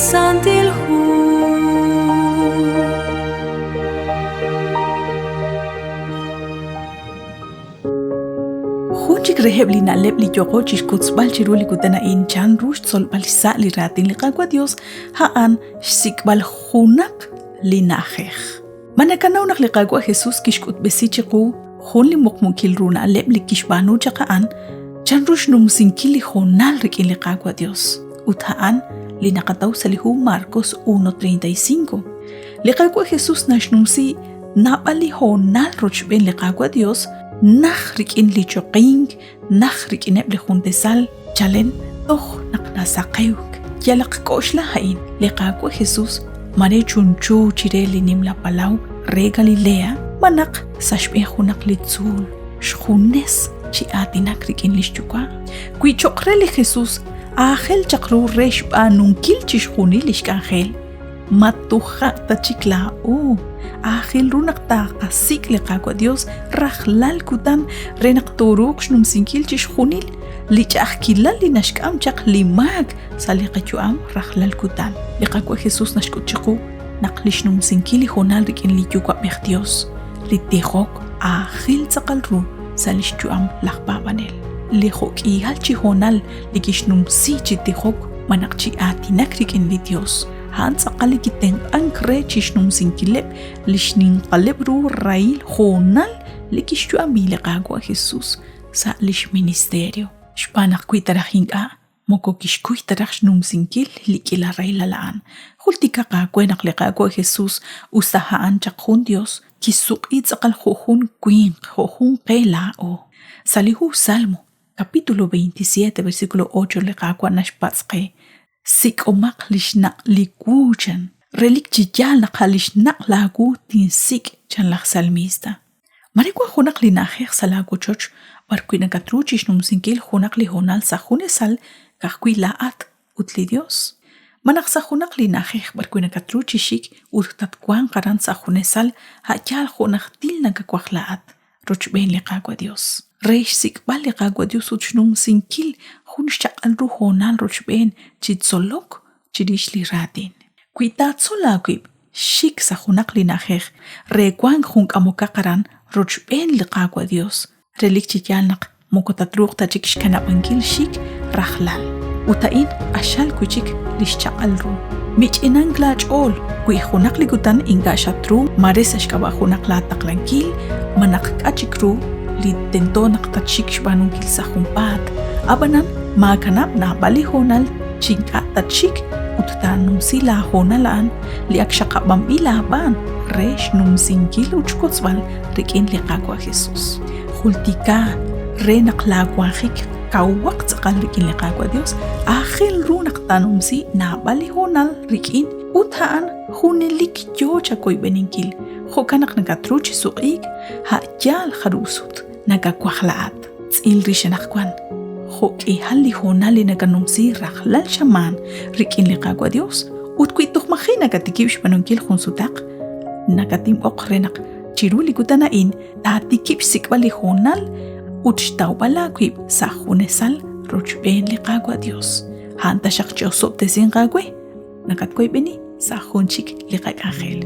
Santil Hu. Jun chik reheb' li na'leb' li yooqo chixwotzb'al chiru li kutan a'in chan ru xtzolb'al xsa' li raatin li Qaawa' Dios, a'an xsik'b'al junaq li na'ajej. Ma nakanaw naq li Qaawa' Jesus kixk'utb'esi chiqu jun li muqmukil ru na'leb' li kixb'aanu chaq a'an chanru xnumsinkil li hoonal rik'in li Qaawa' Dios, ut a'an li naqataw sa' li hu Marcos 1:35. Li Qaawa' Jesus naxnumsi naab'al li hoonal rochb'een li Qaawa' Dios naj rik'in li choqink, naj rik'ineb' li juntesal, chalen toj naq nasaqewk. Yalaq k'oxla a'in, li Qaawa' Jesus mare chunchu chire li nimla palaw re Galilea, malaj sa' xb'een junaq li tzuul, xjunes chi aatinak rik'in lix Yuwa'. Wi choq' re li Jesus aajel chaq ru re xb'aanunkil chixjunil lix k'anjel, ma toja' ta chik laa'o. Aajel ru naq taqasik' li Qaawa' Dios rajlal kutan re naq tooruuq xnumsinkil chixjunil li ch'a'ajkilal li naxk'am chaq li maak sa' li qayu'am rajlal kutan. Li Qaawa' Jesus naxk'ut chiqu naq li xnumsinkil li hoonal rik'in li Yuwa'b'ej Dios, li tijok aajel tz'aqal ru sa' lix yu'am laj paab'anel. Li jo'k'ihal chi hoonal li kixnumsi chi tijok malaj chi aatinak rik'in li Dios, a'an tz'aqal li kitenq'ank re chixnumsinkileb' li xninqaleb' ru rahil hoonal li kixyu'ami li Qaawa' Jesus sa' lix ministerio. Xb'aan naq wi ta raj ink'a', moko kixkuy ta raj xnumsinkil li k'iila rahilal a'an. Jultikaq aawe naq li Qaawa' Jesus, us ta a'an chaq jun Dios, kisuq'i tz'aqal jo' jun winq, jo' jun qe laa'o. Sa' li hu Salmo, capítulo 27, versículo 8 li Qaawa' naxpatz' qe, Sik'omaq li xnaq' li wu, chan. Relik chi yaal naq a' li xnaq' laawu tinsik', chan laj salmista. Mare wank junaq li na'ajej sa' laawochoch b'arwi' nakatru chi xnumsinkil junaq li hoonal sa' junesal ka'ajwi' laa'at ut li Yos. Malaj sa' junaq li na'ajej b'arwi' nakatru chi xik ut tatwanq aran sa' junesal a' yaal jo' najtil nakawaj laa'at rochb'een li Qaawa' Yos. Re xsik'b'al li Qaawa' Yos ut xnumsinkil jun xchaq'al ru hoonal rochb'een chi tzolok chirix li raatin. Wi taatzol aawib' xik sa' junaq li na'ajej re wank jun k'amokaq aran rochb'een li Qaawa' Yos, relik chi yaal naq moko tatruuq ta chik xkanab'ankil xik rajlal. Ut a'in q'axal wi' chik li xchaq'al ru. Mich'inank laach'ool wi junaq li kutan ink'a' xatru mare sa' xk'ab'a' junaq laataqlankil malaj k'a' chik ru li tento naq tatxik xb'aanunkil sa' junpaat. Ab'anan maakanab' naab'al li hoonal chi ink'a' tatxik ut taanumsi laahoonal a'an li ak xaqab'anb'il aab'aan re xnumsinkil ut xwotzb'al rik'in li Qaawa' Jesus. Jultika re naq laawanjik kawaq tz'aqal rik'in li Qaawa' Dios, aajel ru naq taanumsi naab'al li hoonal rik'in ut a'an junelik yoo chawoyb'eninkil. Jo'kan naq nakatru chi suq'iik a' yaal jarub' sut nakawaj laa'at. Tz'il rix anaqwan jo' k'ihal li hoonal li nakanumsi rajlal xamaan rik'in li Qaawa' Dios ut wi toj maji' nakatikib' xb'aanunkil jun sutaq, nakatinb'oq re naq chiru li kutan a'in taatikib' xsik'b'al li hoonal ut xtawb'al aawib' sa' junesal rochb'een li Qaawa' Dios. A'an taxaq chi'osob'tesinq aawe. Nakatwoyb'eni sa' jun chik li qak'anjel.